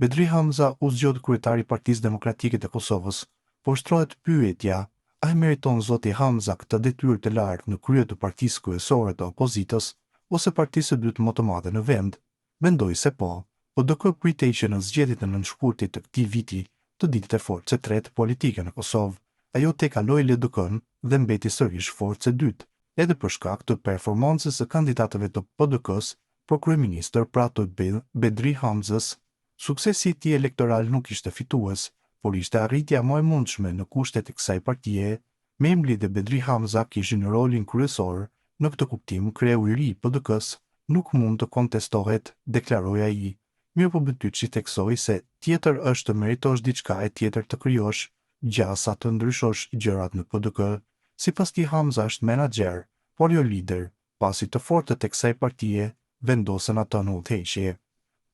Bedri Hamza u zgjodh kryetar i Partisë Demokratike të Kosovës, por shtrohet pyetja, a e meriton zoti Hamza këtë detyrë të lartë në krye të partisë kryesore të opozitës ose partisë së dytë më të madhe në vend? Mendoj se po. PDK pritej që në zgjedhjet e 9 shkurtit të këtij viti të dilte forcë e tretë politike në Kosovë. Ajo tejkaloi LDK-në dhe mbeti sërish forcë e dytë, edhe për shkak të performancës së kandidatëve të PDK-së për kryeministër, pra të Bedri Hamzës. Suksesi i tij elektoral nuk ishte fitues, por ishte arritja më e mundshme në kushtet e kësaj partie. Memli dhe Bedri Hamza kishin rolin kryesor, në këtë kuptim kreu i ri i PDK-së nuk mund të kontestohet, deklaroi ai. Mirëpo Bytyçi theksoi se tjetër është të meritosh diçka e tjetër të krijosh gjasa të ndryshosh gjërat në PDK. Sipas tij Hamza është menaxher, por jo lider, pasi të fortët e kësaj partie vendosën atë në udhëheqje.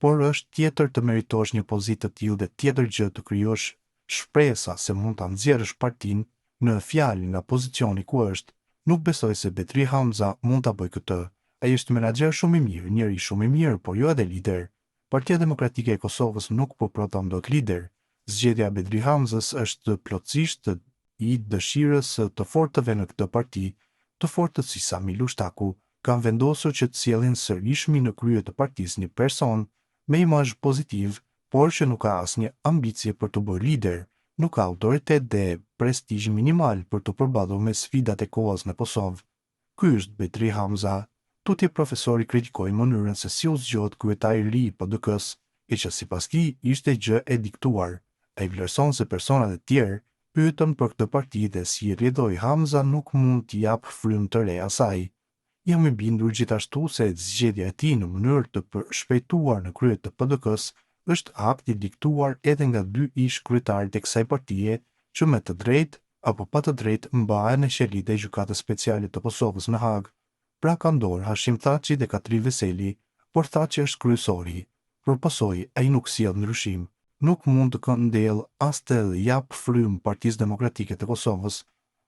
Por është tjetër të meritosh një pozitë të tillë dhe tjetër gjë të krijosh shpresa se mund ta nxjerrësh partinë në fjalë nga pozicioni ku është. Nuk besoj se Bedri Hamza mund ta bëjë këtë. Ai është menaxher shumë i mirë, njeri shumë i mirë, por jo edhe lider. Partia Demokratike e Kosovës nuk po prodhon dot lider. Zgjedhja e Bedri Hamzës është plotësisht i dëshirës së të fortëve në këtë parti, të fortët si Sami Lushtaku, kanë vendosur që të sjellin sërishmi në krye të partisë një person me imazh pozitiv, por që nuk ka asnjë ambicie për t'u bërë lider, nuk ka autoritet dhe prestigj minimal për t'u përballur me sfidat e kohës në Kosovë. Ky është Bedri Hamza. Tutje profesori kritikoi mënyrën se si u zgjodh kryetari i ri i PDK-së, e që sipas tij ishte gjë e diktuar. Ai vlerëson se personat e tjerë pyetën për këtë parti dhe si rrjedhojë Hamza nuk mund t'i japë frymë të re asaj. Jam i bindur gjithashtu se zgjedhja e tij në mënyrë të përshpejtuar në krye të PDK-së është akt i diktuar edhe nga dy ish-kryetarët e kësaj partie që me të drejtë apo pa të drejtë mbahen në qelitë e Gjykatës Speciale të Kosovës në Hagë. Pra kanë dorë Hashim Thaçi dhe Kadri Veseli, por Thaçi është kryesori. Për pasojë, ai nuk sjell ndryshim. Nuk mund të këndellë as të japë frymë Partisë Demokratike të Kosovës.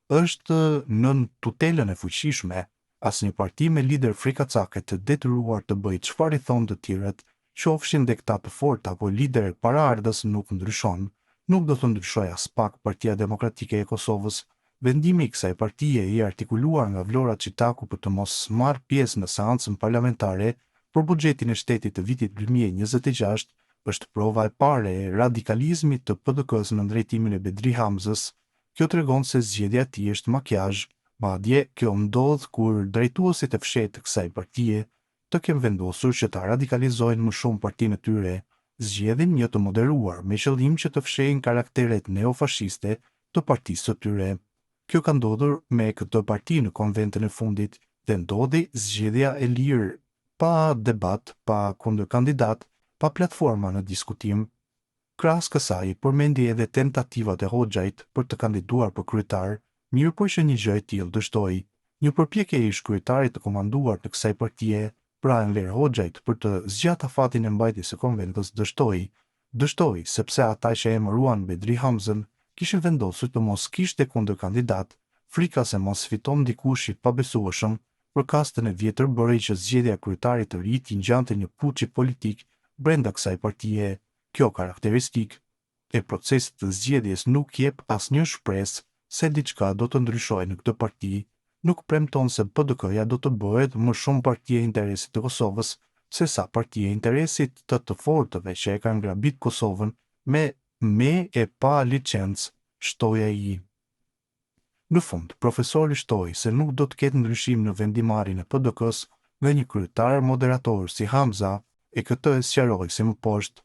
Është nën tutelën e fuqishme. Asnjë parti me lider frikacak e të detyruar të bëjë çfarë i thonë të tjerët, qofshin dhe këta të fortë apo liderë paraardhës nuk ndryshon. Nuk do të ndryshojë aspak Partia Demokratike e Kosovës. Vendimi i kësaj partie i artikuluar nga Vlora Çitaku për të mos marrë pjesë në seancën parlamentare për buxhetin e shtetit të vitit 2026 është prova e parë e radikalizmit të PDK-së nën drejtimin e Bedri Hamzës. Kjo tregon se zgjedhja e tij është makiazh, madje kjo ndodh kur drejtuesit e fshehtë të kësaj partie të kenë vendosur që ta radikalizojnë më shumë partinë e tyre, zgjedhin një të moderuar me qëllim që të fshehin karakteret neofashiste të partisë së tyre. Kjo ka ndodhur me këtë parti në konventën e fundit dhe ndodhi zgjedhja e lirë pa debat, pa kundërkandidat, pa platforma në diskutim. Krahas kësaj, përmendi edhe tentativat e Hoxhajt për të kandiduar për kryetar, mirëpo që një gjë e tillë dështoi. Një përpjekje e ish-kryetarit të komanduar të kësaj partie, pra Enver Hoxhajt për të zgjatë afatin e mbajtjes së konventës dështoi. Dështoi, sepse ata që emëruan Bedri Hamzën kishin vendosur të mos kishte kundërkandidat, frika se mos fiton dikush i pabesueshëm për kastën e vjetër bëri që zgjedhja e kryetarit të ri t'i ngjante një puçi politik brenda kësaj partie. Kjo karakteristikë e procesit të zgjedhjes nuk jep asnjë shpresë se diçka do të ndryshojë në këtë parti, nuk premton se PDK-ja do të bëhet më shumë parti e interesit të Kosovës sesa parti e interesit të të fortëve që e kanë grabit Kosovën me me e pa licencë, shtoi ai. Në fund, profesori shtoi se nuk do të ketë ndryshim në vendimmarrjen e PDK-së dhe një kryetar moderator si Hamza, e këtë e sqaroi si më poshtë.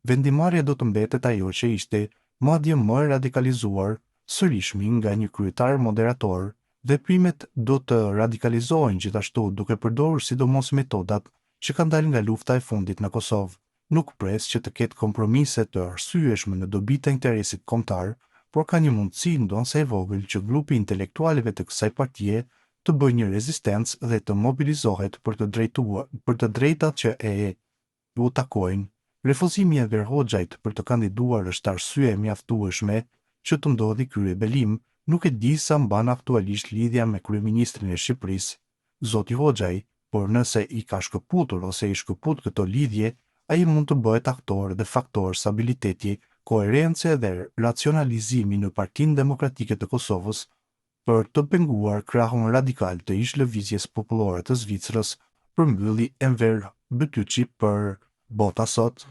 Vendimmarrja do të mbetet ajo që ishte, madje më e radikalizuar, sërishmi nga një kryetar moderator. Veprimet do të radikalizohen gjithashtu duke përdorur sidomos metodat që kanë dalë nga lufta e fundit në Kosovë. Nuk pres që të ketë kompromise të arsyeshme në dobi të interesit kombëtar, por ka një mundësi ndonëse e vogël që grupi i intelektualëve të kësaj partie të bëjë një rezistencë dhe të mobilizohet për të drejtuar për të drejtat që e u takojnë. Refuzimi i Enver Hoxhajt për të kandiduar është arsye e mjaftueshme që të ndodhi ky rebelim, nuk e di sa mban aktualisht lidhja me kryeministrin e Shqipërisë, zoti Hoxhaj, por nëse i ka shkëputur ose i shkëput këto lidhje, ai mund të bëhet aktor dhe faktor stabiliteti, koherence dhe racionalizimi në Partinë Demokratike të Kosovës, për të penguar krahun radikal të ish-Lëvizjes Popullore të Zvicrës, përmbylli Enver Bytyçi për Bota sot.